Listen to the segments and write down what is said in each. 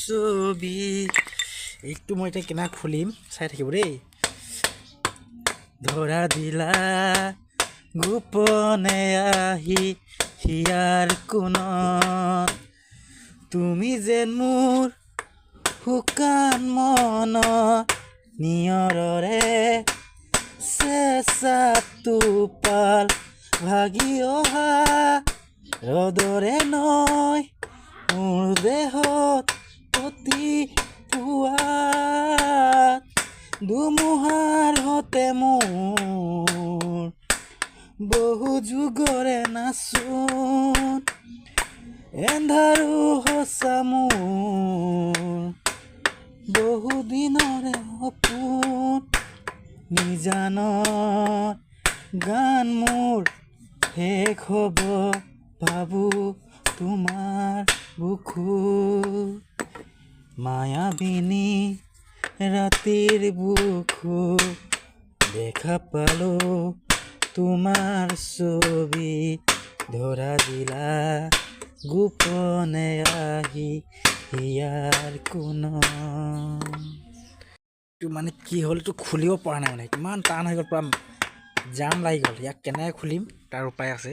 ছবি। এইটো মই এতিয়া কেনেকৈ খুলিম, চাই থাকিব দেই। ধৰা দিলা গোপনে আহি হিয়াৰ কোণত, তুমি যেন মোৰ শুকান মনত নিয়ৰৰে চেঁচা টোপাল। ভাগি অহা ৰ'দৰে নৈ মোৰ দেহত প্ৰতিপুৱাত, ধুমুহাৰ সতে মোৰ বহু যুগৰে নাচোন, এন্ধাৰো সঁচা মোৰ বহুদিনৰে সপোন। নিজানত গান মোৰ শেষ হ'ব ভাবো তোমাৰ বুকুত। মায়াবিনী ৰাতিৰ বুকুত দেখা পালো তোমাৰ ছবি, ধৰা দিলা গোপনে আহি হিয়াৰ কোণত। এইটো মানে কি হ'ল, এইটো খুলিব পৰা নাই, মানে ইমান টান হৈ গ'ল, পূৰা জাম লাগি গ'ল। ইয়াক কেনেকৈ খুলিম তাৰ উপায় আছে,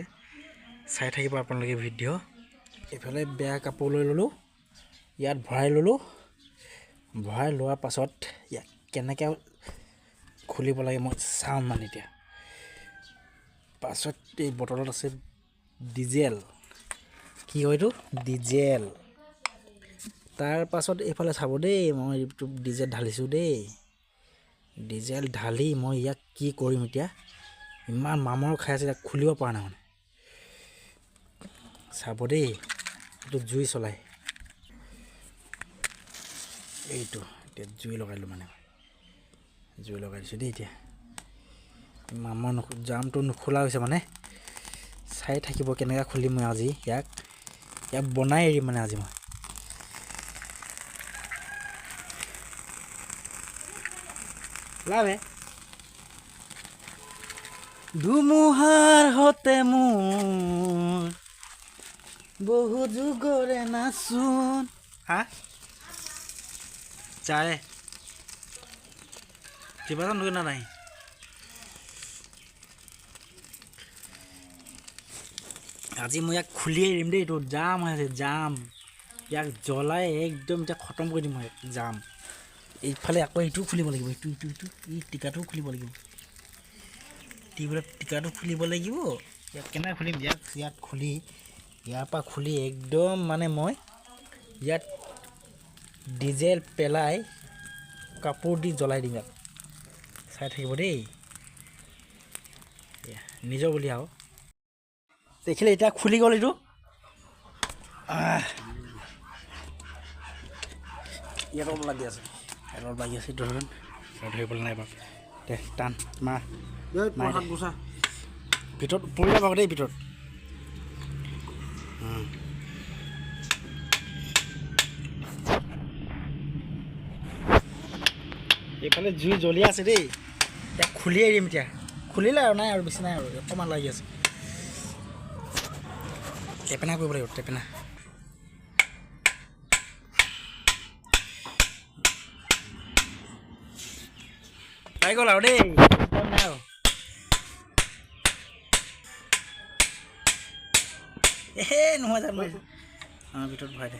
চাই থাকিব আপোনালোকে ভিডিঅ'। এইফালে বেয়া কাপোৰ লৈ ল'লোঁ, ইয়াত ভৰাই ল'লোঁ। ভৰাই লোৱাৰ পাছত ইয়াক কেনেকৈ খুলিব লাগে মই চাম। মানে এতিয়া পাছত এই বটলত আছে ডিজেল, কি হয় এইটো, ডিজেল। তাৰ পাছত এইফালে চাব দেই, মই এইটো ডিজেল ঢালিছোঁ দেই। ডিজেল ঢালি মই ইয়াক কি কৰিম এতিয়া, ইমান মামৰ খাই আছে, ইয়াক খুলিব পৰা নাই। মানে চাব দেই, এইটো জুই চলাই, এইটো এতিয়া জুই লগাই দিলোঁ, মানে জুই লগাই দিছোঁ দেই। এতিয়া মামৰ জামটো নোখোলা হৈছে, মানে চাই থাকিব কেনেকৈ খুলিম মই আজি ইয়াক। ইয়াক বনাই এৰিম মানে আজি মই। লাভে ধুমুহাৰ সতে মোৰ বহু যুগৰে নাচোন। হা যায় কিবা এটা না নাই। আজি মই ইয়াক খুলিয়ে এৰিম দেই। এইটো জাম হৈ আছে, জাম ইয়াক জ্বলাই একদম এতিয়া খতম কৰি দিম মই ইয়াক জাম। এইফালে আকৌ এইটোও খুলিব লাগিব, এইটো ইটো ইটো এই টিকাটোও খুলিব লাগিব, টিউবত টিকাটো খুলিব লাগিব। ইয়াক কেনেকৈ খুলিম? ইয়াক ইয়াত খুলি, ইয়াৰ পৰা খুলি একদম মানে মই ইয়াত ডিজেল পেলাই কাপোৰ দি জ্বলাই দিম ইয়াক, চাই থাকিব দেই। এয়া নিজৰ বুলি আৰু দেখিলে এতিয়া খুলি গ'ল এইটো। আহ। ইয়াত অলপ লাগি আছে। ইয়াত অলপ লাগি আছে, ধৰণ ধৰিবলৈ নাই বাৰু। দে টান মাৰ, মাৰি দে। হাত গুচা। ভিতৰত পৰি যাব আকৌ দেই ভিতৰত। এইফালে জুই জ্বলি আছে দেই, ইয়াক খুলিয়ে দিম এতিয়া। খুলিলে আৰু নাই আৰু বেছি নাই আৰু অকণমান লাগি আছে। টেপেনা কৰিব লাগিব, টেপেনা। পাই গ'ল আৰু দেই, নাই আৰু। এহে নহয় যাম, অঁ ভিতৰত ভৰাই দে।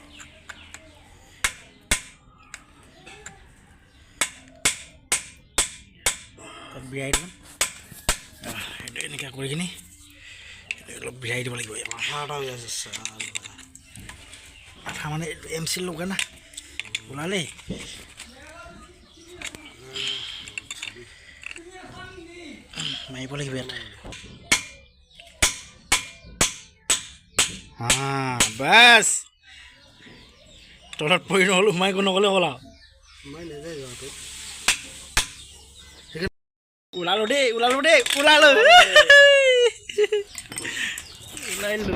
তাত বিৰাই দিম এইটো, এনেকৈ কৰি কিনি এইটো অলপ বিৰাই দিব লাগিব। আঠা এটা হৈ আছে। আঠা মানে এইটো এম চি লগা না ওলালেই। মাৰিব লাগিব ইয়াত। হা বাছ, তলত পৰি নহ'লো, সোমাই নগ'লে হ'ল আৰু। সোমাই নাযায় যোৱাটো। ওলালো দেই, ওলালো দেই, ওলালো, ওলাইলো।